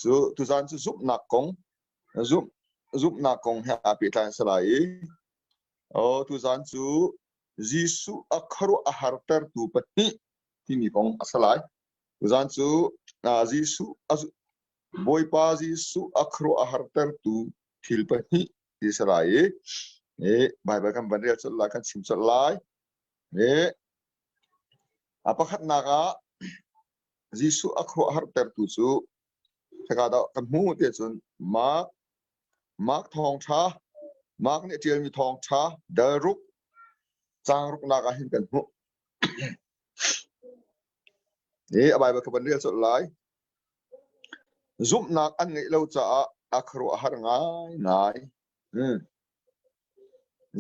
Cu tuzaan cu zumhnak kong zumh zumhnak kong he aa pehtlai a si lai i oh tuzaan cu Jesuh a khuaruah a hartertu pahnih timi kong a si lai. Tuzaan cu Jesuh a Bawipa Jesuh a khuaruah a hartertu thil pahnih ti si lai i Baibal kan van rel colh lai kan chim colh lai. I a pakhatnak ah Jesuh a khuaruah hartertu cu hika dah kan hmu ti cun Mark Mark thawngṭha Mark nih a ṭialmi thawngṭha dal ruk caang ruknak ah hin kan hmuh. I a Baibal ka van rel colh lai. Zumhnak an ngeih lo caah a khuaruah har ngaingai. Hmm.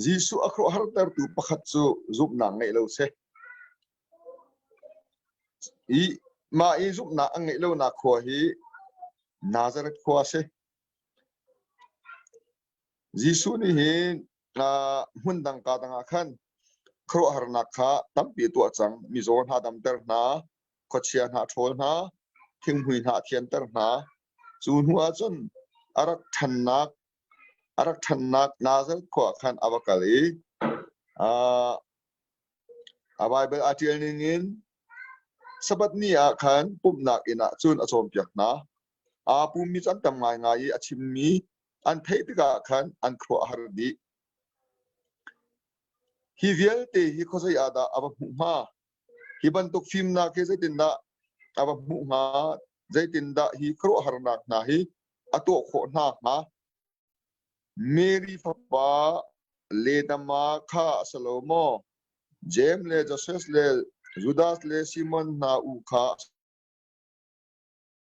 Jesuh a khuaruahhartertu pakhat cu zumhnak ngeih lo si. I mah i zumhnak an ngeih lonak khua hi Nazareth khua a si. Jesuh nih hin hmun dang ka dang ah khan khuaruahharnak kha tampi a tuah cang. Mizaw hna damter hna, khuachia hna a ṭhawl hna, thinghmui hna a thianter hna. Cu hnu ah cun a rak ṭhannak A rak ṭhannak Nazareth khua ah khan a va kal i a Baibal aa ṭial ningin Sabbath ni ah khan pumhnak inn ah cun a cawnpiak hna. Aa pummi cu an tam ngaingai i a chimmi an theih tikah khan an khuaruah a har dih. Hi vialte hi khuazei ah dah a va hmuh hnga? Hi bantuk fimnak hi zeitindah a va hmuh hnga? Zeitindah hi khuaruahharnak hna hi a tuah khawh hna hnga? Mary fapa Ledama kha a si lo maw? Jeim le Josef le Judas le Simon hna u kha a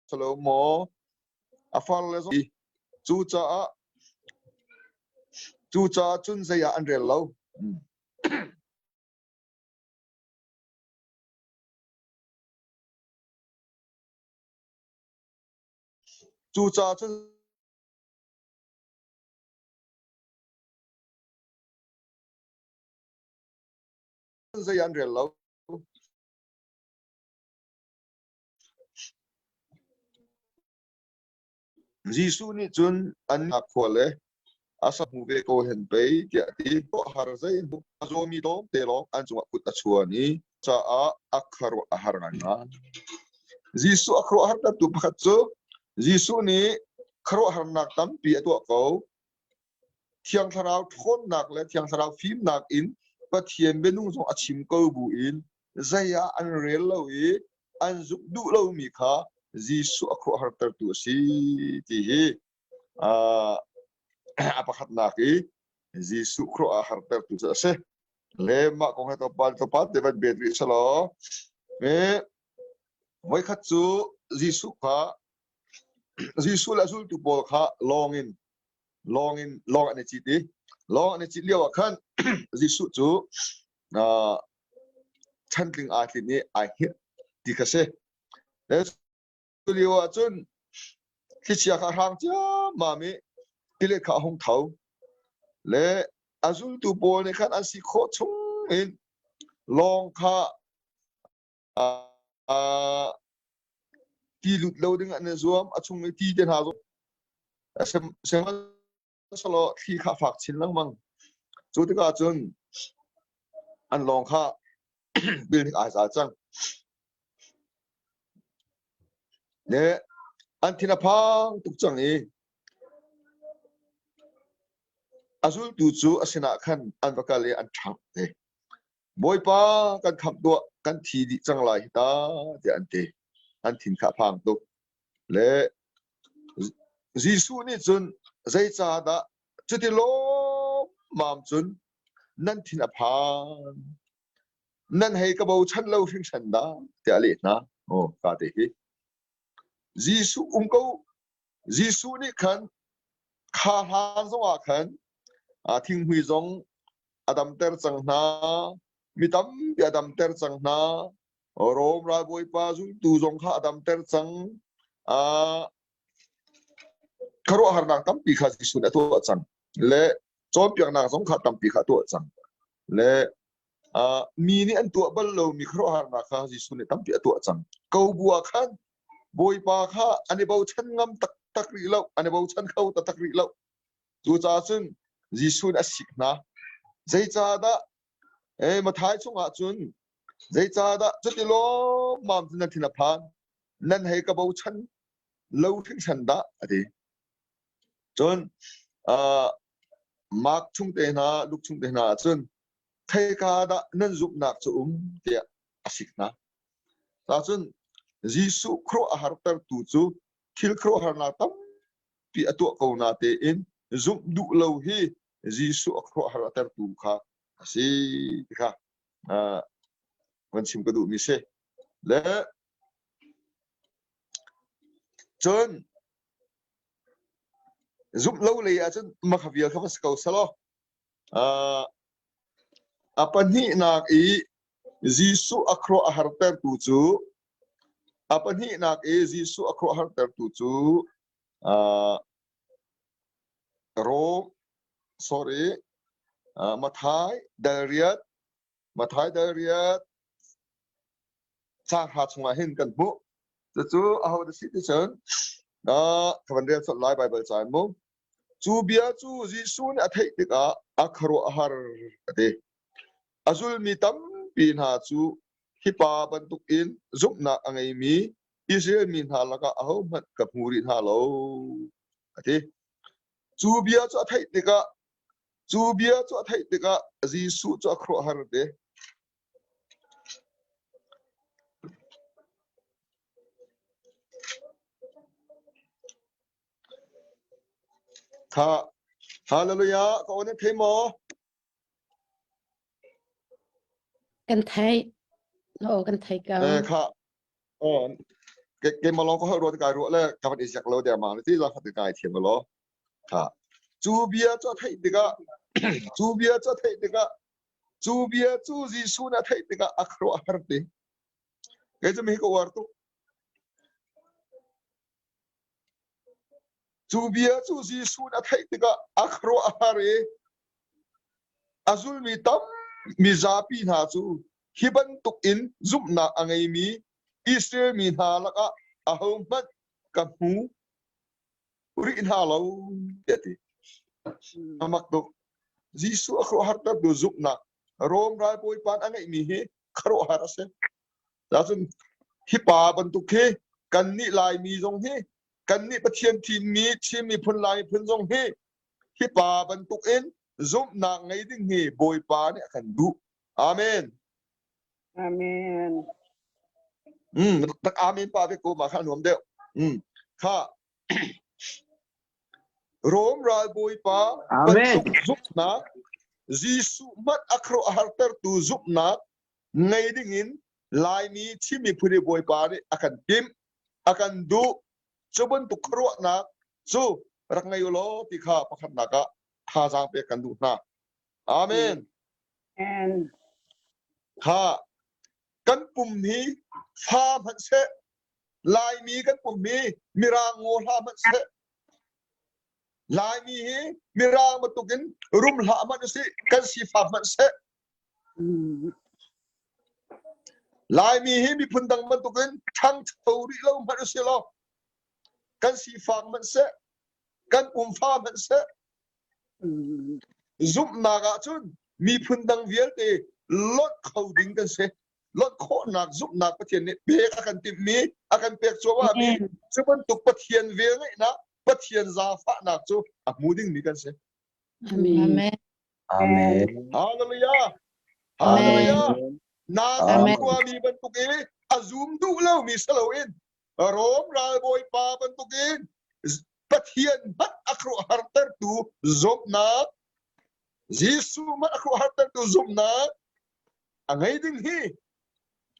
si lo maw? A farle zong cucaah cucaah cun zei ah an rel lo. Cucaah cun zei an rel lo. Jesuh nih cun an khua le a sa hmu ve ko hen pei tiah a ti. Har zei a zawmi tlawmte lawng an cungah kut a chuan i caah a khuaruah a har ngaingai. Jesuh a khuaruahhartertu pakhat cu Jesuh nih khuaruahharnak tampi a tuah ko. Thiang Thlarau ṭhawnnak le Thiang Thlarau fimnak in Pathian bianung zong a chim ko buin zei ah an rel lo i an zumh duh lomi kha Jesuh a khuaruahhartertu a si ti hi a pakhatnak i Jesuh khuaruah a hartertu cu a si. Le mah kong he tlawmpal tlawmpal te van bet rih selaw voikhat cu Jesuh kha Jesuh le a zultu pawl kha lawng in lawng in lawng an i cit i lawng an i cit lio ah khan Jesuh cu chantling aa tlin i ai hngilh ti kha si. Cu lio ah cun thlichia kha a hrang ciammam i tilet kha a hung tho. Le a zultu pawl nih khan an si khawh chung in lawng kha ti lut lo ding an i zuam. A chung i ti te hna zong sihmanhsehlaw thli kha a fak chin lengmang. Cu tikah cun an lawng kha bil nih ai zal cang. Le an thin a phang tuk cang i a zultu cu a sinah khan an va kal i an ṭhangh te. Bawipa kan khamh tuah, kan thi dih cang lai hi ta, tiah an ti. An thin kha a phang tuk. Le Jesuh nih cun zeicahdah cuti lawmmam cun nan thin a phan? Nan hei ka bochan lo hringhran dah tiah a leh hna. Aw ka te hi. Jesuh um ko Jesuh nih khan kha hlan zongah khan thinghmui zong a damter cang hna mi tampi a damter cang hna Rom ralbawipa zultu zong kha a damter cang khuaruahharnak tampi kha Jesuh nih a tuah cang le cawnpiaknak zong kha tampi kha a tuah cang le mi nih an tuah bal lomi khuaruahharnak kha Jesuh nih tampi a tuah cang ko bu ah khan. Bawipa kha an i bochan ngam taktak rih lo, an i bochan kho taktak rih lo. Cucaah cun Jesuh nih a sik hna. Zeicahdah eh Mathai chungah cun zeicahdah cuti lawmmam cu nan thin a phan? Nan hei ka bochan lo hringhran dah a ti. Cun uh, Mark chung te hna, Luke chung te hna ah cun theika dah nan zumhnak cu um tiah a sik hna. Cun Jesuh khuaruah a hartertu cu thil khuaruahharnak tampi a tuah ko na tein zumh duh lo hi Jesuh a khuaruahhar a tertu kha a si ti kha van chim ka duhmi si. Le cun zumh lo lei ahcun makha vial kha va si ko selaw A pahnihnak i Jesuh a khuaruah a hartertu cu a pahnihnak i Jesuh a khuaruah hartertu cu Rom sorry Matthai dal riat Matthai dal riat caang hra chungah hin kan hmuh. Cucu aho dah si ti cun ka van rel colh lai Baibal ca in mu. Cu bia cu Jesuh nih a theih tikah a khuaruah a har a ti. A zulmi tampi hna cu hi pa bantukin zumhnak a ngeimi Israel mi hna lakah ahohmanh ka hmu rih hna lo a ti. Cu bia cu a theih tikah cu bia cu a theih tikah Jesuh cu a khuaruahhar a ti. Kha Hallelujah ka aw nan thei maw? Kan theih. Na aw kan thei ko. Eh kha oh ke ke malong ko ruat kai ruah le ka van i ziak lo der ma ti la khat kai thiam lo. Kha cu bia cu a theih tikah cu bia cu a theih tikah cu bia cu Jesuh nih a theih tikah a khuaruah a har ti. Kei cu mi ka uar tuk. Cu bia cu Jesuh nih a theih tikah a khuaruah a har i a zulmi tam mizapi hna cu hi bantuk in zumhnak a ngeimi Israel mi hna lakah ahohmanh ka hmu rih hna lo tiah a ti. A mak tuk. Jesuh a khuaruahhartertu zumhnak Rom ralbawipa a ngeihmi hi khuaruahhar a si. Cun hi pa bantuk hi kannih Laimi zong hi kannih Pathian thimmi Chin miphun Lai miphun zong hi hi pa bantuk in zumhnak ngei ding hi Bawipa nih a kan duh. Amen. Amen. Mm, tak amen pa ve ko ma kha nuam deuh. Mm. Kha Rom ralbawipa Amen. bantuk zumhnak Jesuh hmanh a khuaruah hartertu zumhnak ngei dingin Laimi Chin miphun i Bawipa nih a kan timh, a kan duh. Cu bantuk khuaruahnak cu rak ngei u law ti kha pakhatnak ah thazaang pek kan duh hna. Amen. Amen. Kha kan pum hi fa hmanh seh, Laimi kan pum hi Mirang ngaw hlah hmanh seh, Laimi hi Mirang bantukin rum hlah hmanh usih, kan sifak hmanh seh, Laimi hi miphun dang bantukin ṭhangcho rih lo hmanh usih law kan sifak hmanh seh, kan umfa hmanh seh, zumhnak ahcun miphun dang vialte lonh kho ding kan si. Lonh khawhnak zumhnak Pathian nih pek a kan timhmi, a kan pek cuahmahmi, cu bantuk Pathian velngeihnak, Pathian zaangfahnak cu a hmu dingmi kan si. Amen. Amen. Hallelujah. Hallelujah. Nazareth Amen. khuami bantuk i a zum duh lomi si loin Rom ralbawipa bantukin Pathian hmanh a khuaruahhartertu zumhnak Jesuh hmanh a khuaruahhartertu zumhnak a ngei ding hi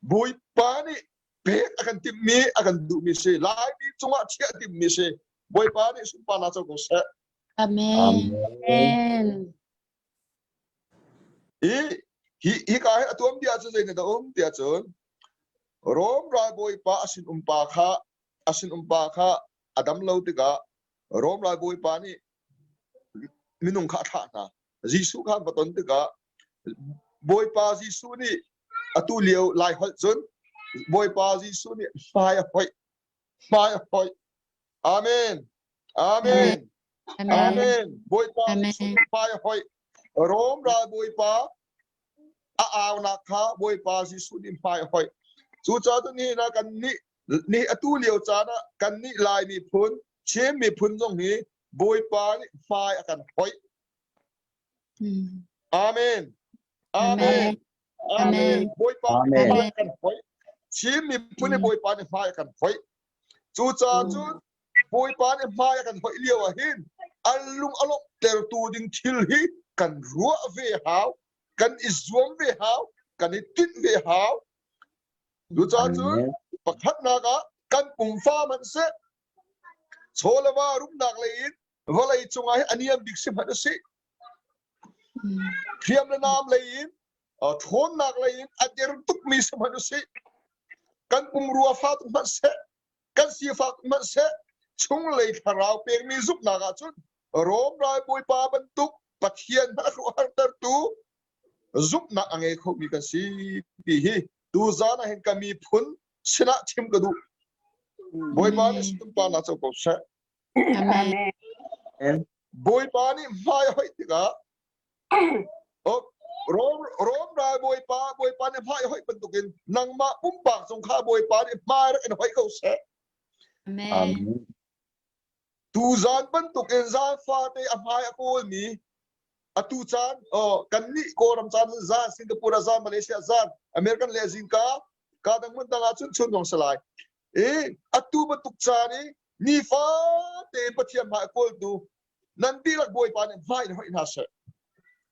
Bawipa nih pek a kan timhmi a kan duhmi si Laimi cungah chiah timhmi si Bawipa nih sunparnak co ko seh. Amen. Amen. Hi hi hika hi a tuam bia cu zeitin dah um tiah cun Rom ralbawipa a sinum pa kha a sinum pa kha a dam lo tikah Rom ralbawipa nih minung kha a thlah hna. Jesuh kha an va ton tikah Bawipa Jesuh nih atu lio Lai holh cun Bawipa Jesuh nih hmai a hoih. Hmai a hoih. Amen. Amen. Amen. Bawipa Jesuh nih hmai a hoih. Rom ral Bawipa a aunak kha Bawipa Jesuh nih hmai a hoih. Cucaah cun nihin ah kan nih nih atu lio caan ah kan nih Lai miphun, Chin miphun zong hi Bawipa nih hmai a kan hoih. Amen. Amen. Amen. Bawipa nih hmai a kan hoih. Chin miphun nih Bawipa nih hmai a kan hoih. Cucaah cun Bawipa nih hmai a kan hoih lio ah hin an lung a lawmhtertu ding thil hi kan ruah ve hau, kan i zuam ve hau, kan i tinh ve hau. Cucaah cun pakhatnak ah kan pumfa hmanh seh, chaw le va rumnak lei in vawlei cungah hi a niam bik si hmanh usih. Hriam le nam lei in ṭhawnnak lei in a der tukmi si hmanh usih. Kan pumrua fa tuk hmanh seh, kan sifak hmanh seh, chunglei thlarau pekmi zumhnak ahcun Rom ral bawipa bantuk Pathian hmanh a khuaruahhartertu zumhnak a ngei khomi kan si ti hi tuzaan ah hin ka miphun sinah chim ka duh. Bawipa nih sunparnak co ko seh. Amen. Bawipa nih hmai a hoih tikah Rom Rom ral bawipa bawipa nih hmai a hoih bantukin nangmah pumpak zong kha bawipa nih hmai rak in hoih ko seh. Amen. Tuzaan bantukin zaan fate a hmai a kawlmi atu caan oh kannih Kawlram caan zaan Singapore ah zaan Malaysia zaan American le zingka ka dang hmun dang ah cun chun zong si lai. I atu bantuk caan i nifate Pathian hmai a kawltu nan dihlak Bawipa nih hmai in hoih hna seh.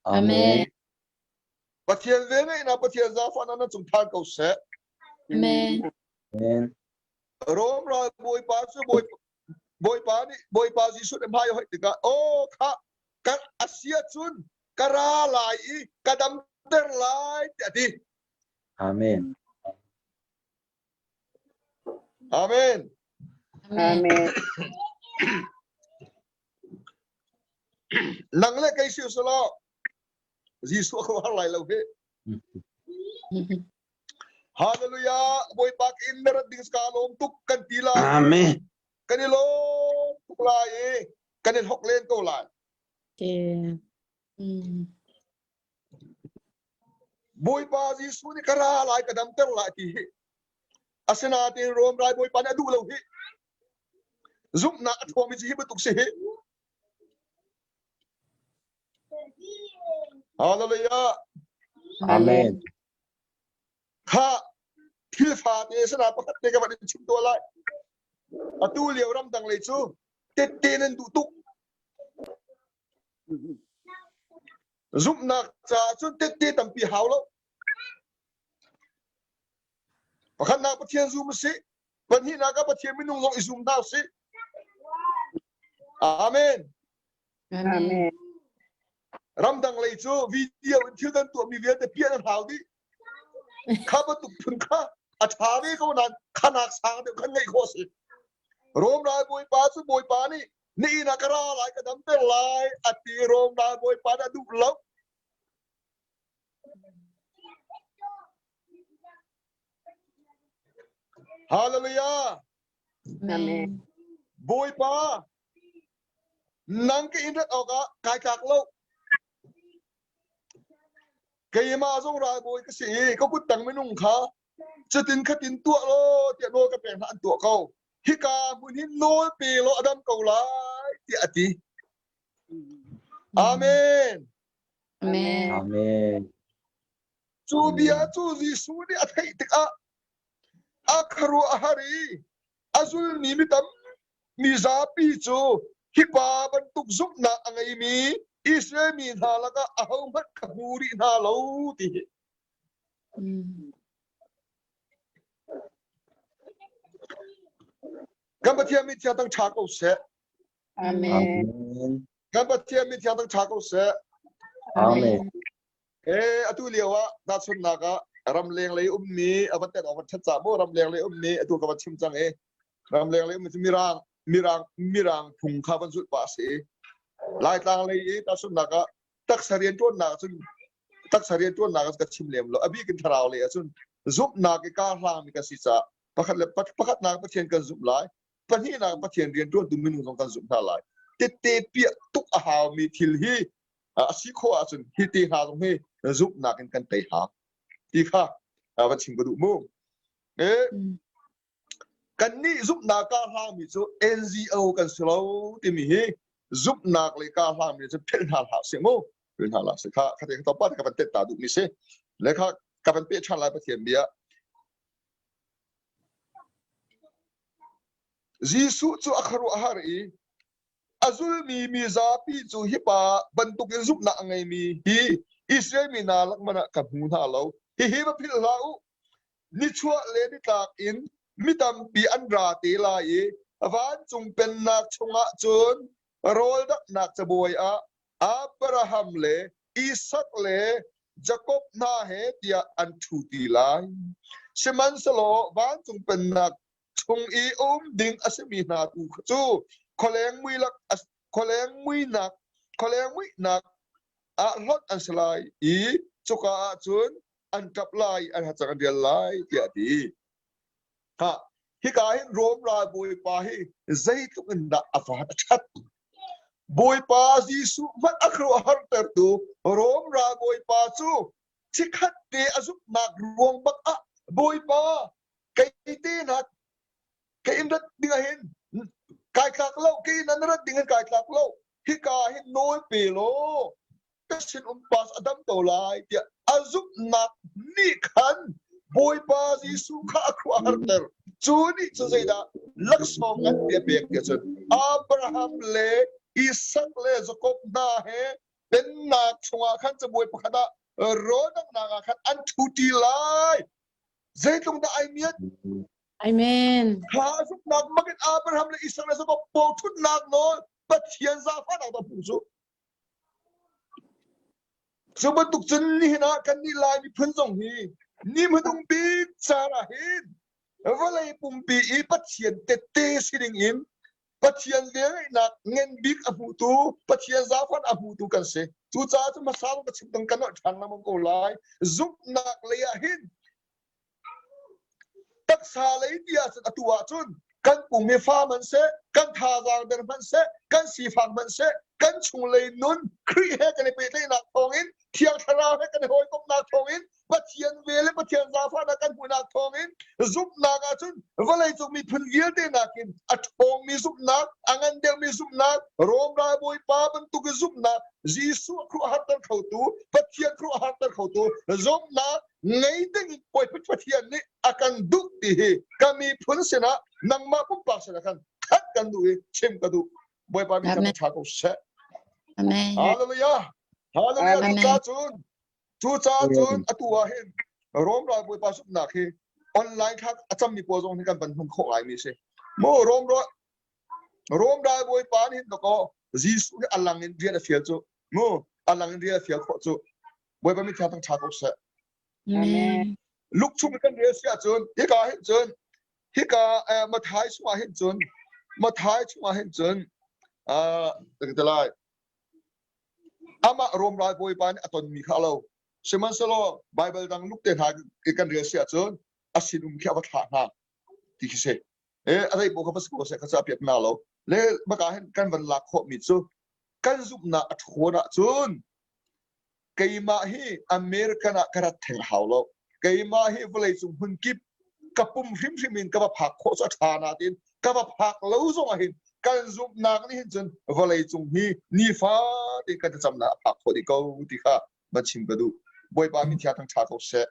Amen. Pathian velngeihnak Pathian zaangfahnak nan cung phan ko seh. Amen. Amen. Rom ral Bawipa cu Bawipa nih Bawipa Jesuh nih hmai a hoih tikah aw kha ka asia cun ka ra lai i ka damter lai tiah a ti. Amen. Amen. Amen. Nang le kei si usulaw Jesuh a khuaruahhar lai lo hi. Hallelujah. Bawipa ka inn na rat ding ka lawm tuk kan ti lai. Amen. Kan i lawm tuk lai i kan i hlok len ko lai. Bawipa Jesuh nih ka ra lai ka damter lai ti hi. Asinain Rom rai Bawipa nih a duh lo hi. Zumhnak a ṭhawmi cu hi bantuk si hi. Hallelujah. Amen. Kha thil fate sana pakhat te ka van in chim tuah lai. Atu lio ramdang lei cu tette nan duh tuk. Zumhnak caah cun tette tampi hau lo. Pakhatnak Pathian zum a si. Pahnihnak ah Pathian minung zong i zum hna usih. Amen. Amen. Ramdang lei cu video in thil kan tuahmi vialte piah nan hau dih. Kha bantuk phun kha a ṭha ve ko nain khanak sang deuh khan ngeih khawh a si. Rom ral bawipa cu bawipa nih na inn ah ka ra lai ka damter lai a ti Rom ral bawipa nih a duh lo. Hallelujah. Amen. Bawipa nang ka in rat awkah kai tlak lo. Keimah zong ralbawi ka si i ka kut tang minung kha cutin khatin tuah law tiah nawl ka pek hna an tuah ko. Hika hmun hin nawl pe law a dam ko lai tiah a ti. Amen. Amen. Amen. Cu bia cu Jesuh nih a theih tikah a khuaruah a har i a zulmi mi tam mi zapi cu hi pa bantuk zumhnak a ngeimi Israel mi hna lakah ahohmanh ka hmu rih hna lo ti hi. Kan Pathian mi thiang tang ṭha ko seh. Amen. Amen. Kan Pathian mi thiang tang ṭha ko seh. Amen. Eh, atu lio ah tahchunhnak ah ramleng lei ummi a van tet awk ṭhat ca maw ramleng lei ummi atu ka van chim cang i ramleng lei ummi cu mirang mirang mirang phung kha van zulh pah a si i Laitlang lei i tahchunhnak ah taksa rianṭuannak cun taksa rianṭuannak ah ka chim lem lo a bik in thlarau lei ah cun zumhnak i kaa hlangmi kan si caah pakhat le pakhatnak Pathian kan zumh lai. Pahnihnak Pathian rianṭuantu minung zong kan zumh hna lai. Tette piah tuk a haumi thil hi a si khawh ahcun hi te hna zong hi zumhnak in kan tei hau ti kha va chim ka duh mu. E, kannih zumhnak ka hlangmi cu NGO kan si lo timi hi zumhnak le ka hlangmi cu philh hna hlah sih mu. Philh hna hlah sih kha khate ka topa ka van tet ta duhmi si. Le kha ka van pe ṭhan lai Pathian bia. Jesuh cu a khuaruahhar i a zulmi mizapi cu hi pa bantukin zumhnak a ngeimi hi Israel mi hna lak hmanh ah ka hmu hna lo. Hihi va philh hlah u. Nichuah le nitlak in mi tampi an ra te lai i vancung pennak chungah cun rawl danghnak cabuai ah Abraham le Isak le Jakob hna he tiah an ṭhu ti lai. Sihmanhsehlaw vancung pennak chung i a um ding a simi hna tu cu khualeng muilak khualeng muinak khualeng muihnak ah hlonh an si lai i cuka ah cun an ṭap lai an hacang an rial lai tiah a ti. Ha, hika hin Rom ralbawipa hi zeitluk in dah a van a ṭhat. Bawipa Jesuh hmanh a khuaruahhartertu Rom ralbawipa cu chikkhat te a zumhnak ruang bak ah Bawipa kei te hna ka in rat ding ah hin kai tlak lo kei in an rat ding hin kai tlak lo hika hin nawl pe law ka sinum pas a dam ko lai tiah a zumhnak nih khan Bawipa Jesuh kha a khuaruahharter. Cu nih cu zeidah laksawng an bia pek tiah cun Abraham le Isak le Jakob hna he pennak chungah khan cabuai pakhat ah rawl danghnak ah khan an ṭhuṭi lai. Zeitluk dah ai miat? Amen. Kha zumhnak bangin Abraham le Isak le Jakob pawl ṭhutnak nawl Pathian zaangfahnak dah hmuh cu. Cu bantuk cun nihin ah kannih Lai miphun zong hi ni hmanung bik caan ah hin vawlei pumpi i Pathian tette si ding in Pathian velngeihnak ngan bik a hmutu Pathian zaangfahnak a hmutu kan si. Cucaah cu hmasa ka chim dang kan nolh ṭhan lengmang ko lai. Zumhnak lei ah hin Taksa lei ti ahcun atu ahcun kan pum hi fa hmanhseh, kan thazaang der hmanhseh, kan sifak hmanhseh, kan chunglei nun Khrih he kan i pehtlaihnak thawngin, Thiang Thlarau he kan i hawikomhnak thawngin, Pathian vel le Pathian zaangfahnak kan hmuhnak thawngin zumhnak ahcun vawleicung miphun vialte nakin a ṭhawngmi zumhnak, a ngan deuhmi zumhnak, Rom ralbawipa bantuk i zumhnak, Jesuh khuaruahharter khotu, Pathian khuaruahharter khotu zumhnak ngei ding in Bawipa Pathian nih a kan duh ti hi ka miphun sinah nangmah pumpak sinah khan that kan duh i chim ka duh Bawipa min kan ṭha ko seh Amen. Hallelujah Hallelujah Amen. cucaah cun cucaah cun atu ah hin Rom ral Bawipa zumhnak hi online thla a cammi pawl zong hi kan van hman khawh ngaimi si mu Rom ral Rom ral Bawipa nih hin dakaw Jesuh hi a lang in rian a fial cu mu a lang in rian a fial khawh cu Bawipa min thiang ṭha ko seh. Amen. Luke chung kan rel si ahcun hika hin cun hika Mathai chungah hin cun Mathai chungah hin cun ka ti lai amah Rom ralbawipa nih a tonmi kha a lo sihmanhsehlaw Bible dang Luke te hna kan rel si ahcun a sinum khi a va thlah hna ti khi si e a rei bo kha va si ko seh kha cu a piat na lo le baka hin kan van lak khawhmi cu kan zumhnak a ṭhawn ahcun Keimah hi American ah ka rat theng hau lo. Keimah hi vawleicung hmunkip ka pum hrimhrim in ka va phak khawh cu a ṭha nain ka va phak lo zong ah hin kan zumhnak nih hin cun vawleicung hi nifate kan thlacamnak a phak khawh dih ko ti kha va chim ka duh. Bawipa min thiang thangṭha ko seh.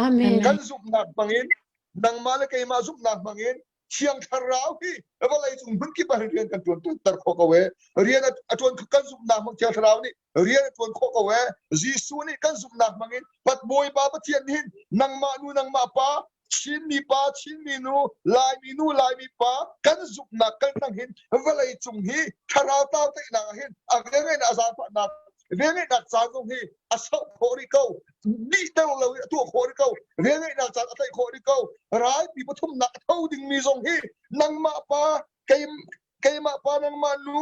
Amen. Kan zumhnak hmangin nangmah le keimah zumhnak hmangin Thiang Thlarau hi vawleicung hmunkip ah rian kan ṭuan ter khawh ko e. Rian a ṭuan kan zumhnak hmang Thiang Thlarau nih rian a ṭuan khawh ko e. Jesuh nih kan zumhnak hmangin Bawipa Pathian nih hin nangmah nu nangmah pa Chinmi pa Chinmi nu Laimi nu Laimi pa kan zumhnak kan tang hin vawleicung hi thlarau tlau teinak ah hin a velngeihnak a zaangfahnak velngeihnak caan zong hi a sauh khawh rih ko dihter lo in a tuah khawh rih ko velngeihnak caan a tlaih khawh rih ko ralpi pathumnak a tho dingmi zong hi nangmah pa keimah pa nangmah nu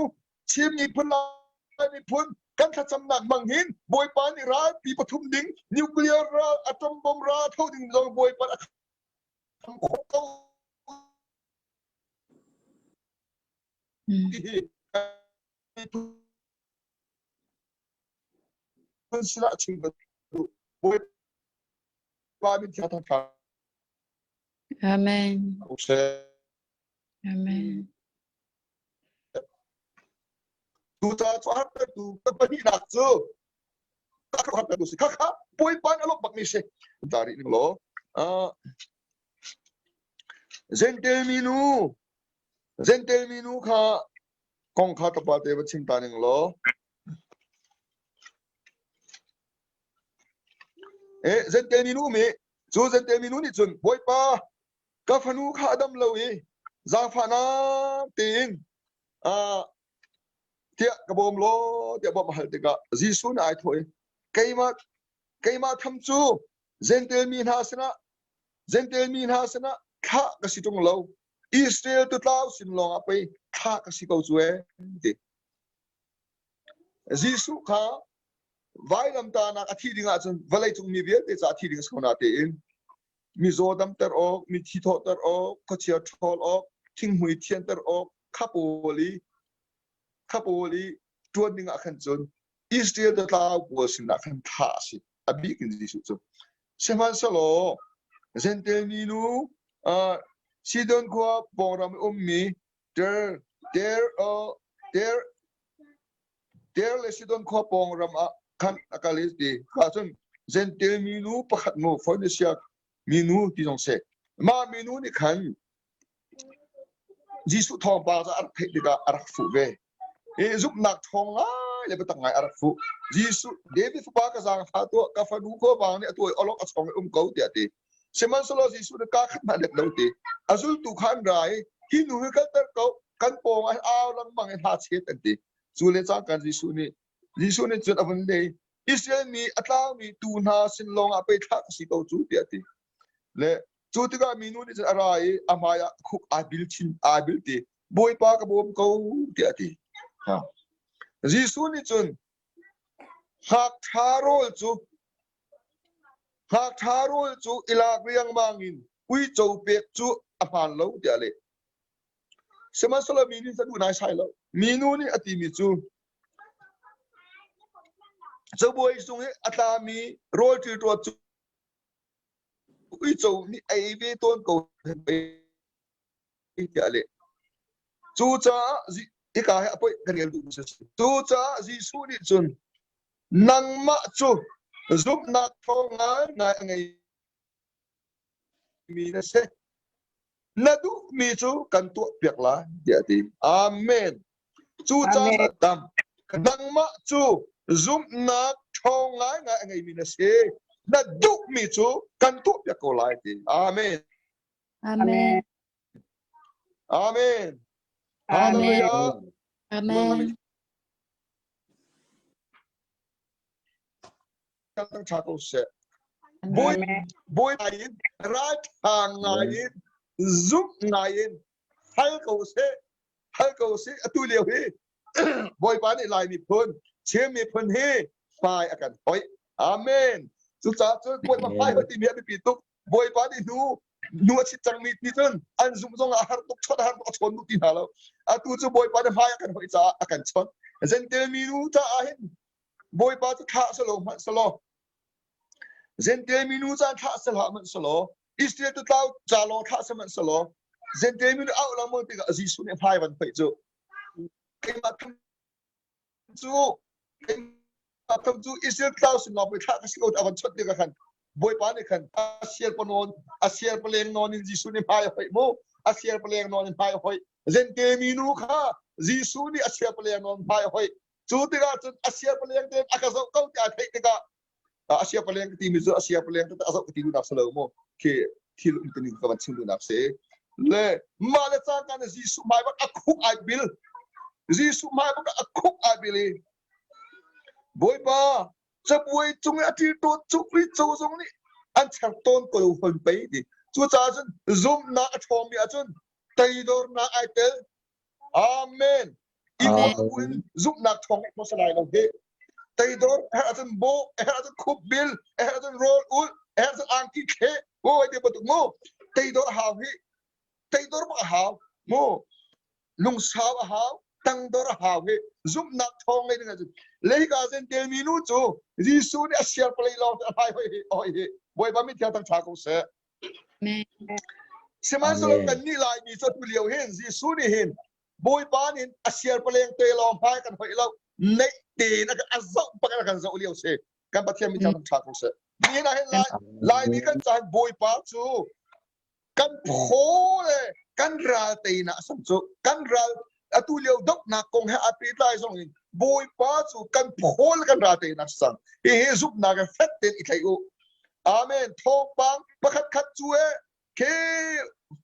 Chin miphun Lai miphun kan thlacamnak hmang hin Bawipa nih ralpi pathum ding nuclear ral atom bomb ral tho ding zong Bawipa a kham khawh ko. Hi phun sinah chim ka duh. Bawipa min thiang thangṭhat. Amen. Amen. Tuca cu hartertu ka pahnihnak cu ka hartertu si. Khakha Bawipa nih a lawmh bakmi si. Ta rih ning law. Zentel minu Zentel minu kha kong kha tlawmpal te va chim ta ning law. Eh, Zentel minu mi cu Zentel minu nih cun Bawipa ka fanu kha a dam lo i zaangfahnak tein uh, tiah ka bawm law tiah bawmh a hal tikah Jesuh nih ai thawh i keimah keimah tham cu Zentel mi hna sinah Zentel mi hna sinah thlah ka si ṭung lo Israel tutlau sin lawng ah pei thlah ka si ko cu ee ti Jesuh kha vailamtahnak a thi ding ahcun vawleicung mi vialte ca a thi ding a si ko na tein mizaw damter awk, mithi thawhter awk, khuachia ṭhawl awk, thinghmui thianter awk kha pawl i kha pawl i ṭuan ding ah khan cun Israel tlau pawl sinah khan thlah a si. A bik in Jesuh cu. Sihmanhsehlaw Jentail minu uh, Sidon khua pawngram i ummi Ter Ter uh, Ter Ter le Sidon khua pawng ram ah khan a kal i ti. Ka cun Jentail minu pakhat nu Phoenisia minu ti zong si. Mah minu nih khan Jesuh thawngpang cu a rak theih tikah a rak fuh ve. I zumhnak ṭhawng ngai le biatak ngai a rak fuh. Jesuh, David fapa ka zaangfah tuah, ka fanu khuavang nih a tuah i awlok a chong i um ko tiah a ti. Sihmanhsehlaw Jesuh nih kaa khat hmanh let lo ti. A zultu kha an ra i hi nu hi kalter ko, kan pawng ah au lengmang i hla chet an ti. Cu le cangka Jesuh nih Jesuh nih cun a vun leh Israel mi a tlaumi tuu hna sin lawngah pei thlah ka si ko cu tiah a ti. Le cu tikah minu nih cun a ra i a hmaiah khuk aa bil chin aa bil ti Bawipa ka bawm ko tiah a ti. Ha. Jesuh nih cun ngakṭha rawl cu ngakṭha rawl cu i lak riangmang in uico pek cu a hmaan lo tiah a leh. Sihmanhsehlaw mi nih a duh naisai lo. Minu nih a timi cu cabuai cung i a tlami rawl ṭilṭuat cu uico nih a ei ve tawn ko tiah a leh. Cucaah hika hi a poih kan rel duhmi a si. Cucaah Jesuh nih cun nangmah cu zumhnak ṭhawng ngaingai a ngei mi na si. Na duhmi cu kan tuahpiak lai tiah a ti. Amen. Cucaah dam. Nangmah cu zumhnak ṭhawng ngaingai a ngeimi na si. Na duhmi cu kan tuahpiak ko lai ti. Amen. Amen. Amen. Amen. Hallelujah. Amen. Kan ṭha ko seh. Bawi bawi ngai in ralṭha ngai in zumh ngai in hal ko seh hal ko seh atu lio hi Bawipa nih Lai miphun Chin miphun hi hmai a kan hoih amen cucaah cun Bawipa hmai hoih timi a biapi tuk Bawipa nih hnu hnu a chit cangmi ti cun an zumh zong ah a har tuk chawt a har tuk a chawn duh ti hna lo atu cu Bawipa nih hmai a kan hoih caah a kan chawt Zentel minu caah hin Bawipa cu thlah selaw hmanh selaw Zentel minu caan thlah sehlah hmanh selaw Israel tu tlau ca lawng thlah sehmanh selaw Zentel minu auh lengmang tikah Jesuh nih hmai van hoih cu keimah cu keimah tham cu Israel tlau sin lawng pei thlah ka si ko a van chawnh tikah khan Bawipa nih khan a sial panawn a sial paleng nawn in Jesuh nih hmai a hoih mu a sial paleng nawn in hmai a hoih Zente minu kha Jesuh nih a sial paleng nawn hmai a hoih cu tikah cun a sia paleng tein a ka zoh ko ti aa theih tikah a sia paleng ka timi cu a sia paleng a zoh ka ti duhnak si lo mu khi thil um tining ka van chim duhnak si le mah le cangka na Jesuh hmai bak a khuk ai bil Jesuh hmai bak a khuk ai bil i Bawipa cabuai cung i a ṭilṭawt cu uico zong nih an cher tawn ko lo hon pei ti cucaah cun zumhnak a ṭhawngmi ahcun teidornak ai tel Amen. In zumhnak thawng in hmasa lai lo hi. Teidor herh ahcun bawh, herh ahcun khup bil, herh ahcun rawl ul, herh ahcun angki thleh, wo ti bantuk mu. Teidor hau hi. Teidor bak a hau. Mu. Lungsau a hau, tangdor a hau hi zumhnak ṭhawng ngei ding ahcun le hika Jentail mi nu cu Jesuh nih a siar palei lawng a hlai hoi hi hoi hi Bawipa mit thiang thang ṭha ko seh. Sihmanhsehlaw kannih Laimi cu atu lio hin Jesuh nih hin Bawipa nih a siar paleng te lawng hmai kan hoih lo neih tein a zoh bak in a kan zoh lio si. Kan Pathian mit thiang thang ṭha ko seh. Nihin ah hin Laimi kan caah Bawipa cu kan phaw le kan ral teinak a sam cu kan ral atu lio dohnak kong he aa pehtlai zong in Bawipa cu kan phaw le kan ral teinak sang hihi zumhnak in fek tein i thlei u. Amen. Thawngpang pakhat khat cu e khi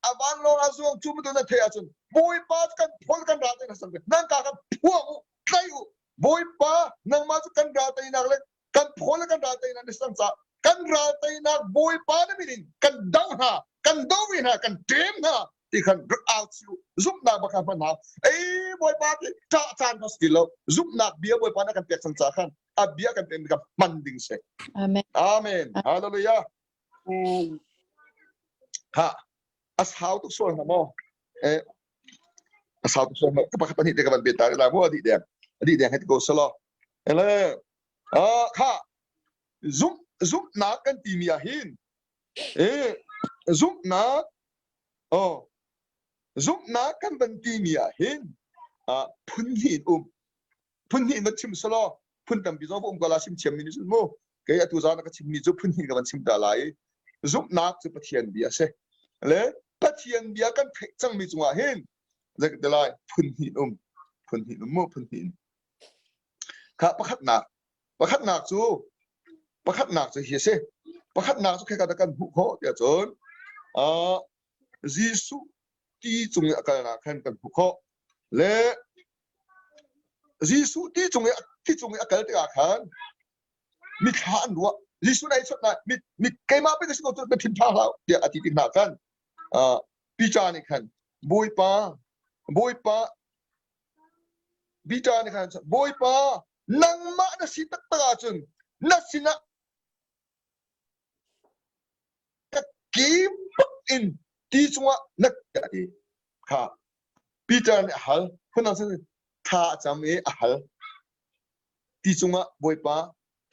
a vanlawng a zuang cu mutu na theih ahcun Bawipa cu kan phaw le kan ral teinak sang nan ka kan phuang u tlai u Bawipa nangmah cu kan ral teinak le kan phaw le kan ral teinak na sang caah kan ral teinak Bawipa na min in kan do hna kan do ve hna kan ṭem hna ti khan rak au chiu zumhnak bak kha hman hna ei Bawipa ti ṭah caan kha si ti lo zumhnak bia Bawipa na kan pek cang caah khan a bia kan pek mi kha hman ding si Amen. Amen Hallelujah Amen. Ha a sau tuk sual hna maw eh a sau tuk sual ka pakhat pahnih te ka van bet ta lai mu a dih deng a dih deng hei ti ko selaw ele ah kha zumh zumhnak kan timi ah hin eh zumhnak oh zumhnak kan van timi ah hin ah phun hnih in um phun hnih in van chim selaw phun tampi zong va um ko la sim thiam mi nih cun mu kei atu zan ka chimmi cu phun hnih ka van chim ta lai zumhnak cu Pathian bia a si le Pathian bia kan theih cangmi cungah hin zei ka ti lai phun hnih um phun hnih um mu phun hnih kha pakhatnak pakhatnak cu pakhatnak cu hi a si pakhatnak cu kheka kan hmuh khawh tiah cun uh, Jesuh ti cung i a kalnak khan kan hmuh khawh le Jesuh ti cung i ti cung i a kal tikah khan mithla an ruah Jesuh na i chawnh na mit mit keimah pei ka si ko tu na thin phang hlah tiah a ti tik hna khan uh, Peter nih khan Bawipa Bawipa Peter nih khan Bawipa nangmah na si taktak ahcun na sinah ka ke bak in ti cungah na ka ti kha Peter nih a hal phundang sin thla a cam i a hal ti cungah Bawipa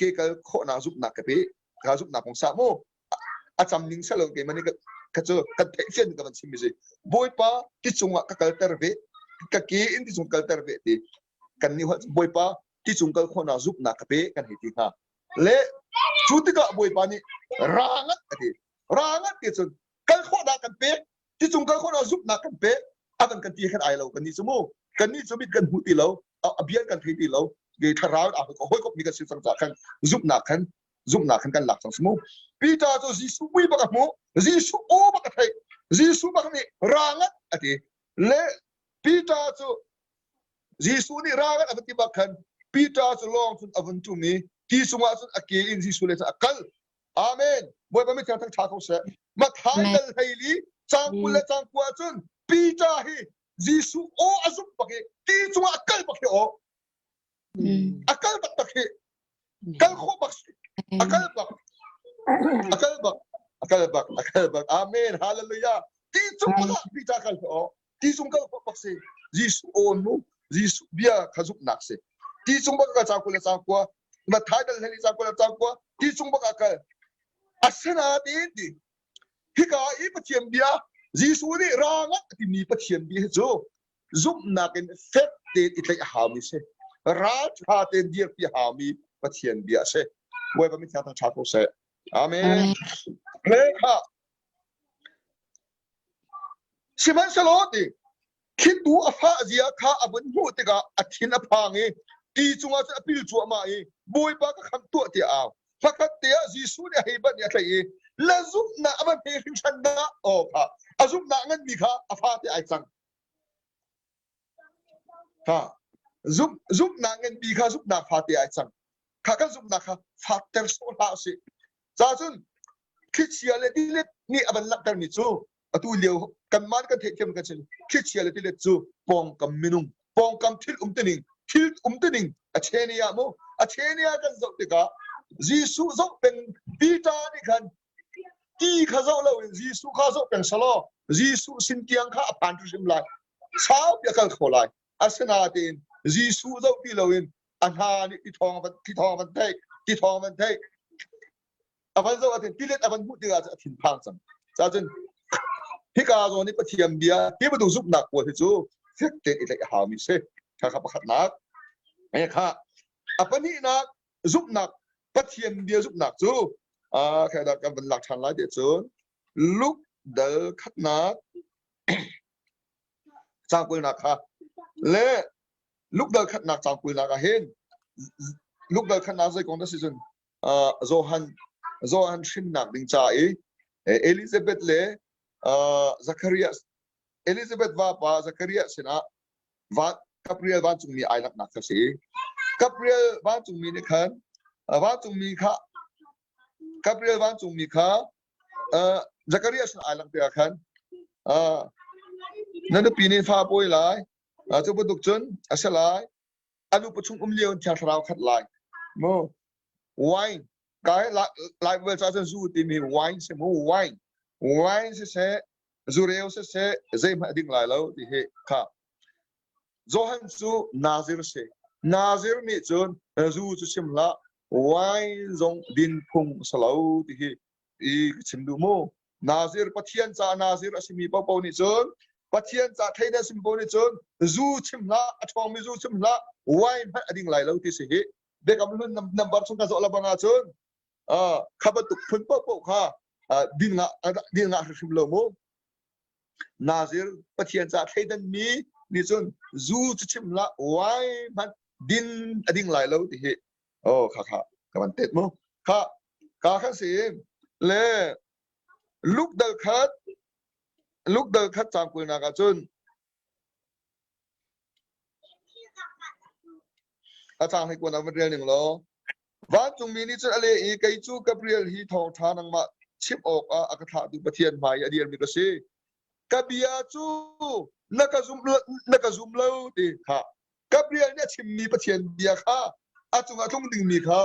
ke kal khawhnak zumhnak ka pe ka zumhnak kong sa mu a cam ning salo keimah nih ka cu kan theih fian ka van chim mi si Bawipa ti cungah ka kalter ve ka ke in ti cung kalter ve ti kan nih Bawipa ti cung kal khawhnak zumhnak ka pe kan hei ti hnga le cu tikah Bawipa nih ra ngat a ti ra ngat ti cun kal khawhnak kan pek ti cung kal khawhnak zumhnak kan pek a kan kan ti khan ai lo kan nih cu mu kan nih cu mit kan hmu ti lo a bia kan thei ti lo ke thlarau a hoi kop mi kan si cang ca khan zumhnak khan zumhnak khan kan lak cang mu Peter cu Jesuh mui bak a hmu Jesuh aw bak a theih Jesuh bak nih ra ngat a ti le Peter cu Jesuh nih ra ngat a va ti bak khan Peter cu lawng cun a vun ṭum i ti chungah cun a ke in Jesuh le cun a kal. Amen. Bawipa mi thiang ṭha ko seh. Mathai dal hleili cang 20 le cang 9 cun Peter hi Jesuh aw a zumh bak i ti cungah a kal bak hi aw. A kal taktak hi. Kal khawh bak si. A kal bak. A kal bak. A kal bak. A kal bak. Amen. Hallelujah. Ti cung ah Peter kal aw. Ti cung kal khawh bak si. Jesuh aw nu Jesuh bia kha zumhnak si. Ti cung bak ka cang kul le cang kua. Mathai dal hlei cang kul le cang kua. Ti cung bak a kal. Asinain ti hika i Pathian bia Jesuh nih ra ngat timi Pathian bia hi cu zumhnak in fek tein i tlaih a haumi si. Ralṭha tein dirpi a haumi Pathian bia a si. Bawipa mithiang thang ṭha ko seh. Amen. Le kha Sihmanhsehlaw ti thlitu a fah zia kha a vun hmuh tikah a thin a phang i ti cungah cun a pil cuahmah i Bawipa ka khamh tuah tiah a au. Pakhat te ah Jesuh nih a hei banh i a tlaih i na zumhnak a va hme hringhran dah aw kha a zumhnak nganmi kha a fate ai cang. Ha zumh zumhnak nganpi kha zumhnak fate ai cang. Kha kan zumhnak kha fakter sawh hlah usih. Ca cun thlichia le tilet nih a van langhtermi cu atu lio kanmah kan theihthiam kan sin thlichia le tilet cu pawngkam minung pawngkam thil umtuning thil umtuning a chenia mu a chenia kan zoh tikah Jesuh zoh peng Peter nih khan ti kha zoh loin Jesuh kha zoh peng selaw Jesuh sin tiang kha a phan hrim lai. Saupi a kal kho lai. Asinain Jesuh zoh ti loin a hna nih ti thawng van ti thawng van theih ti thawng van theih a van zoh ahcun tilet a van hmuh tikah a thinphang cang. Cacun hika zawn i Pathian bia hi bantuk zumhnak pawl hi cu fek tein i tlaih a haumi si. Kha kha pakhatnak. Kha a pahnihnak zumhnak Pathian bia zumhnak cu kha dah kan van lak ṭhan lai ti cun Luke dal khatnak caang kulnak kha le Luke dal khatnak caang kulnak ah hin Luke dal khatnak zei kong dah si cun Johan Johan hrinnak ding ca i Elizabeth le Zacharias Elizabeth vapa Zacharias sinah van Gabriel vancungmi ai laknak kha si. Gabriel vancungmi nih khan vancungmi kha Gabriel vancungmi kha Zacharias sin ai lak tikah khan na nupi nih fa pawi lai cu bantuk cun a si lai a nupa chung um lio in thiang thlarau khat lai mu wine kai lai vel ca cun zu timi wine si mu wine wine siseh zureu siseh zeihmanh a ding lai lo ti hi kha Johan cu Nazir si Nazir nih cun zu cu chim hlah wine zong din phung a si lo ti hi i ka chim duh mu Nazir Pathian ca Nazir a simi paohpaoh nih cun Pathian ca thei na simi paoh nih cun zu chim hlah a ṭhawngmi zu chim hlah wine hmanh a ding lai lo ti si hi biakam hlun number chung kan zoh la bang ahcun kha bantuk phun paohpaoh kha din ngah din ngah hrimhrim lo mu Nazir Pathian ca thleidan mi nih cun zu cu chim hlah wine hmanh din a ding lai lo ti hi oh kha kha ka van tet mu kha ka khan si le luk dal khat luk dal khat cang kulnak ah cun A cang hei kuan ah van rel ning law vancungmi nih cun a leh i kei cu Gabriel hi thawngṭha nangmah chimh awkah a ka thlahtu Pathian hmai i a dirmi ka si. Ka bia cu na ka zum na ka zum lo ti kha Gabriel nih a chimmi Pathian bia kha a cungah tlung dingmi kha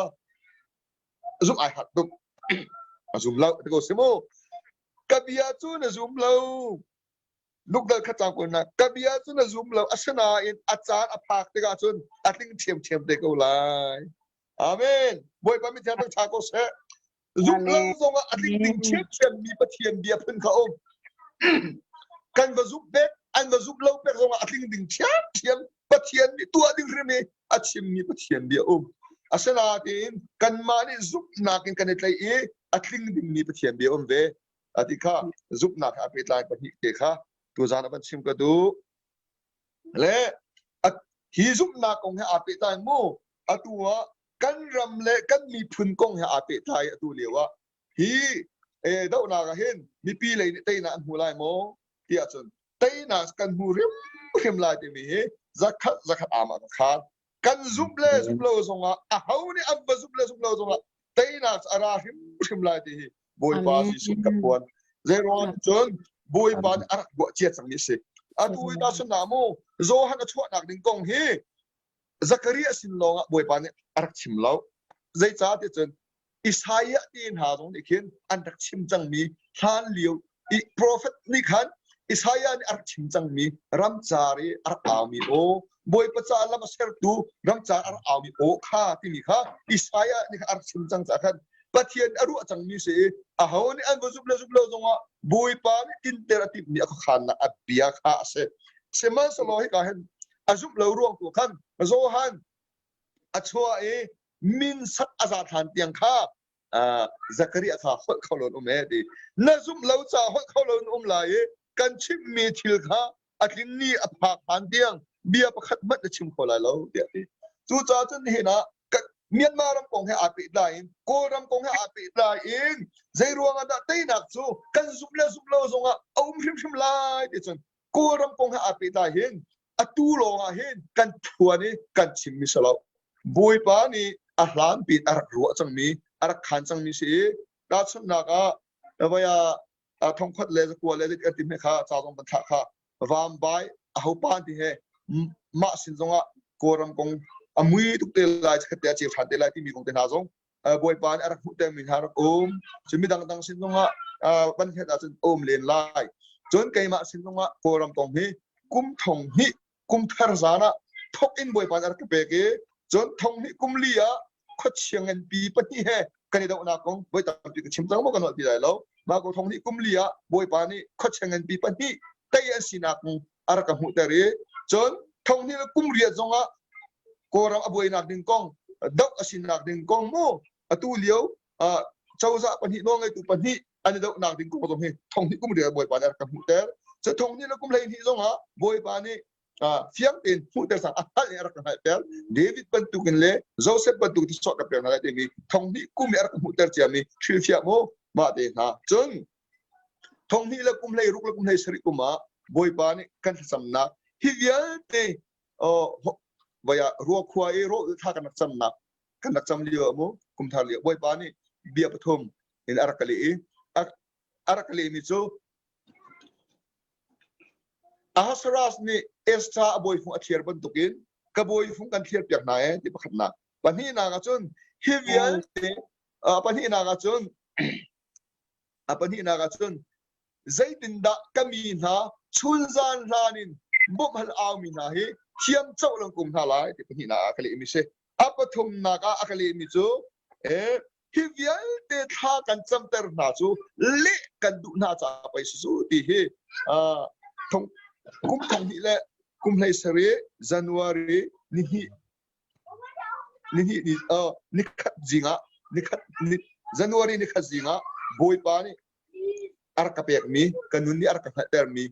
zumh ai harh tuk. A zum lo ti ko si mu. Ka bia cu na zum lo. Lukdal kha cang ko na ka bia cu na zum lo asinain a caan a phak tikah cun a tling ṭhiamṭhiam te ko lai. Amen. Bawipa mithiang rak ṭha ko seh. Zumh lo zongah a tling ding ṭhiamṭhiam mi Pathian bia phun kha um. Kan va zumh pek, an va zumh lo pek zongah a tling ding ṭhiamṭhiam Pathian nih tuah ding hrim i a chimmi Pathian bia um. Asinain kanmah nih zumhnak in kan i tlaih i a tling dingmi Pathian bia um ve. Ati kha zumhnak he a pehtlai pahnih te kha tuzaan a van chim ka duh. Le hi zumhnak kong he aa pehtlai mu atu ah kan ram le kan miphun kong he aa pehtlai atu lio ah hi dohnak ah hin mipi lei nih teinak an hmu lai maw tiah cun teinak kan hmu hrimhrim lai timi hi zakhat zakhat aamah ka khaan kan zumh le zumh lo zongah a ho nih an va zumh le zumh lo zongah teinak a ra hrimhrim lai ti hi Bawipa Jesuh ka phuan zeiruang cun Bawipa nih a rak ruah cia cangmi a si atu i tahchunhnak mu Johan a chuahnak ding kong hi Zakariah sin lawngah Bawipa nih a rak chim lo zeicah ti cun Isaiah ti hna zong nih khin an rak chim cangmi hlan lio i prophet nih khan Isaiah nih a rak chim cangmi ramcar i a rak aumi aw Bawipa ca lam a sertu ramcar a rak aumi aw kha timi kha Isaiah nih khan a rak chim cang caah khan Pathian a ruah cangmi si i aho nih an va zumh le zumh lo zongah Bawipa nih tinter a timhmi a khuakhannak a bia kha a si. Sihmanhsehlaw hika hin a zumh lo ruang tu khan Johan a chuah i min sak a zat hlan tiang kha Zakariah kha holh kho lo um e ti na zumh lo caah holh kho lo um lai i kan chimhmi thil kha a tlin ni a phak hlan tiang bia pakhat hmanh na chim kho lai lo tiah ti cucaah cun nihin ah Myanmar ram kong he aa pehtlai in Kawlram kong he aa pehtlai in zei ruang ah dah teinak cu kan zumh le zumh lo zongah a um hrimhrim lai ti cun Kawlram kong he aa pehtlai hin atu lawng ah hin kan phuan i kan chimmi si lo. Bawipa nih a hlanpi a rak ruah cangmi, a rak khaan cangmi si i tahchunhnak ah voi ah thongkhat le zakua le kan ti kha ca zong kan thlah kha vambai a hopa ti he mah sin zongah Kawlram kong a mui tuk te lai khat te a ceu ṭhan te lai timi kong te hna zong Bawipa nih a rak hmuh mi hna rak um. Cun midang dang sin zongah van hlet ahcun um len lai. Cun keimah sin zongah Kawlram kong hi. kum thong hnih kum thar zan ah thok in Bawipa nih a rak ka pek i cun thong hnih kum li ah khuachia nganpi pahnih he kan i dohnak kong voi tampi ka chim cang maw ka nolh ti lai lo. Mah ko thong hnih kum li ah Bawipa nih khuachia nganpi pahnih tei an sinak kong a rak ka hmuhter i cun thong hnih le kum riat zong ah Kawlram a buainak ding kong doh a sinak ding kong mu atu lio cozah pahnih nawlngeitu pahnih an i dohnak ding kong zong hi thong hnih kum riat Bawipa nih a rak ka hmuhter. Cu thong hnih le kum 12 zong ah Bawipa nih fiang tein hmuhter sang a hngalh in a rak ka hngalhter. David bantukin le Joseph bantuk ti sawh ka pek hna lai timi thong hnih kum i a rak ka hmuhter ciami hrilhfiah mu mah te hna. Cun thong hnih le kum 16 le kum 17 kum ah Bawipa nih kan thlacamnak hi vialte voi ah ruakhua i rawl thla kan rak camnak kan rak cam lio mu kum thar lio Bawipa nih bia pathum in a rak ka leh i a rak ka lehmi cu Ahasuerus nih Esther a bawifung a thiar bantukin ka bawifung kan thiar piak hna ee ti pakhatnak. Pahnihnak ah cun hi vialte pahnihnak ah cun a pahnihnak ah cun zeitindah ka mi hna chunzan hlan in bawmhhal aumi hna hi thiam coh lang kum hna lai ti pahnihnak ah ka lehmi si. A pathumnak ah a ka lehmi cu eh hi vialte thla kan camter hna cu leh kan duh hna caah pei si cu ti hi kum thong hnih le kum hlei sarih January ni hnih ni hnih ni nikhat zing ah nikhat ni January nikhat zing ah Bawipa nih a rak ka pekmi ka nun nih a rak ka hngalhtermi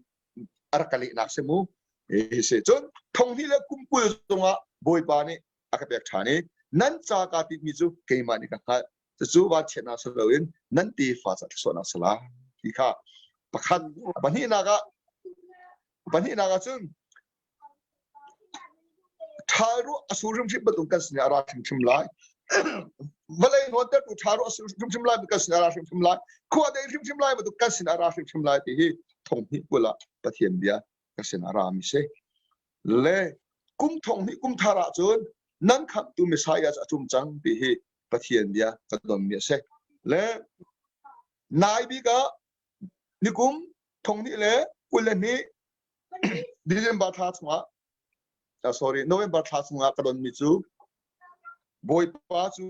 a rak ka lehnak si mu hi si cun thong hnih le kum 20 zongah Bawipa nih a ka pek ṭhan i nan ca kaa timhmi cu keimah nih ka hngalh cucu vanchiatnak si loin nan tefa ca thluachuahnak si lai ti kha pakhat pahnihnak ah pahnihnak ah cun ṭhal ruah a sur hrimhrim bantuk kan sin ah a ra hrimhrim lai vawlei nawntertu ṭha ruah a sur hrimhrim lai kan sin ah a ra hrimhrim lai khua dei hrimhrim lai bantuk kan sin ah a ra hrimhrim lai ti hi thong hnih 20 ah Pathian bia ka sin ah a rami si le kum thong hnih kum thar ahcun nan khamhtu Messiah cu a tum cang ti hi Pathian bia ka donmi a si. Le nai bik ah nikum thong hnih le 22 December thla chungah sorry November thla chungah ka donmi cu Bawipa cu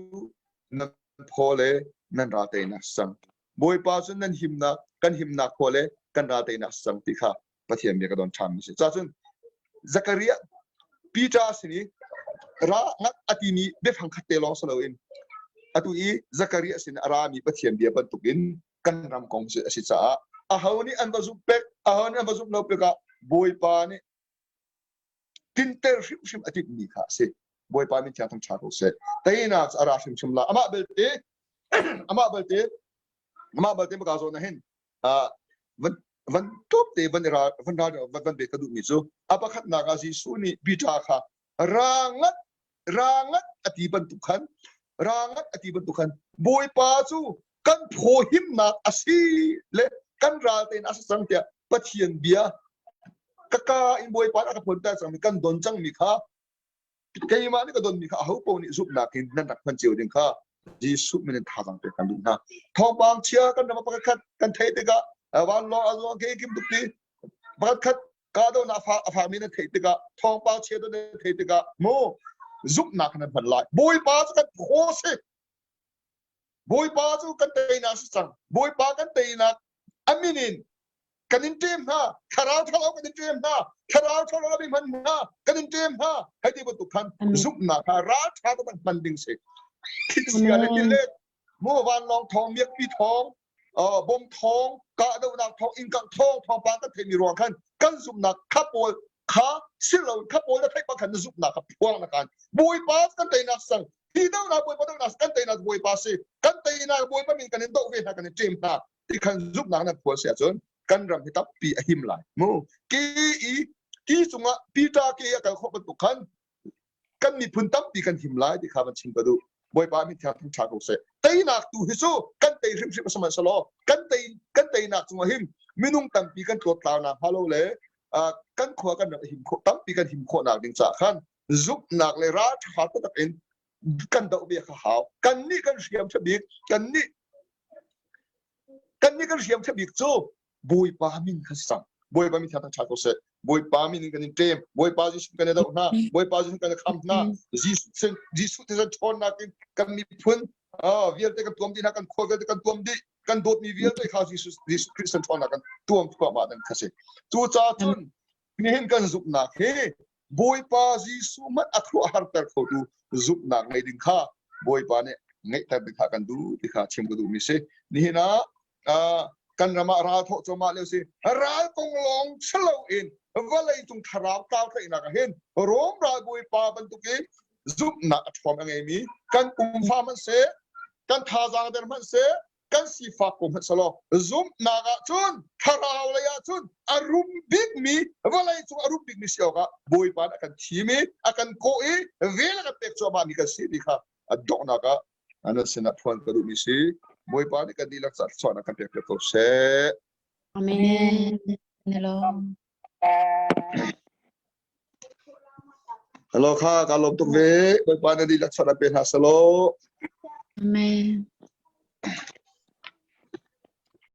nan phaw le nan ral teinak sang. Bawipa cu nan himnak kan himnak phaw le kan ral teinak sang ti kha Pathian bia ka don ṭhan mi si. Cacun Zakariah Peter sin i ra ngat a timi biafang khat te lawng si loin atu i Zakariah sin a rami Pathian bia bantukin kan ram kong a si caah aho nih an va zumh pek aho nih an va zumh lo pek ah Bawipa nih tinter hrimhrim a timhmi kha a si. Bawipa min thiang thangṭha ko seh. Teinak a ra hrimhrim la. Amah belte amah belte amah belte maka zawn ah hin van van top te van ra van ra van ve ka duhmi cu a pakhatnak ah Jesuh nih Peter kha ra ngat ra ngat a ti bantuk khan ra ngat a ti bantuk khan Bawipa cu kan phaw himnak a si le kan ral tein a si cang tiah Pathian bia ka ka in Bawipa a ka phunter cangmi kan don cangmi kha keimah nih ka donmi kha aho paoh nih zumhnak in nan rak hman cio ding kha Jesuh min in thazaang pek kan duh hna. Thawngpang chia kan ram pakhat khat kan theih tikah vanlawng a zuang ke kim tuk ti pakhat khat kahdohnak a fakmi nan theih tikah thawngpang chia nan theih tikah mu zumhnak nan hman lai. Bawipa cu kan phaw si. Bawipa cu kan teinak si cang. Bawipa kan teinak a min in kan in ṭem hna thlarau ṭhalo kan in ṭem hna thlarau ṭhalo a hman hna kan in ṭem hna hei ti bantuk khan zumhnak kha ral ṭha kan hman ding si thil le thil le mu vanlawng thawng miakpi thawng bom thawng kahdohnak thawng innkang thawng thawngpang kan theihmi ruang khan kan zumhnak kha pawl kha silo kha pawl na theih bang khan na zumhnak kha phuang na kan bawipa kan teinak sang hi dohnak bawipa dohnak kan teinak bawipa si kan teinak bawipa min kan in doh ve hna kan in ṭem hna ti khan zumhnak nan phuan si ahcun kan ram hi tampi a him lai mu ke i ti cungah Peter ke a kal khawh bantuk khan kan miphun tampi kan him lai ti kha van chim ka duh Bawipa min thiang thangṭha ko seh teinak tu hi cu kan tei hrimhrim sihmanhsehlaw kan tei kan teinak cungah hin minung tampi kan tlawttlau nak hnga lo le kan khua kan ram him khawh tampi kan him khawhnak ding caah khan zumhnak le ralṭha taktak in kan doh ve kha hau kan nih kan hriam ṭha bik kan nih kan nih kan hriam ṭha bik cu Bawipa min kha si cang Bawipa min thiang ṭha ko seh. Bawipa min in kan in ṭem. Bawipa Jesuh kan i doh hna. Bawipa Jesuh kan i kham hna. Jesuh Jesuh thisen ṭhawnnak in kan miphun vialte kan tuam dih hna, kan khua vialte kan tuam dih. Kan dawtmi vialte kha Jesuh Jesuh Khrih thisen ṭhawnnak kan tuam thluahmah ding kha si. Cucaah cun nihin kan zumhnak hi Bawipa Jesuh hmanh a khuaruahharter khotu zumhnak ngei ding kha Bawipa nih ngeihter ding kha kan duh ti kha chim ka duhmi si. Nihin ah kan ram ah ral thawh cuahmah lio si. Ral kong lawng si loin vawlei cung thlarau tlau tlaihnak ah hin Rom ralbawipa bantuk in zumhnak a ṭhawm a ngeimi kan pumfa hmanh seh, kan thazaang der hmanh seh, kan sifak ko hmanh selaw zumhnak ah cun thlarau lei ah cun a rum bikmi vawlei cung a rum bikmi si awkah Bawipa nih a kan thim i a kan kawh i vel a kan pek cuahmah mi kan si ti kha a donghnak ah nan sinah phuan ka duhmi si Bawipa nih kan dihlak caah thluachuahnak kan pek piak ko seh. Amen. Hello. Hello kha ka lawm tuk ve Bawipa na dihlak chuah pe hna selaw. Amen.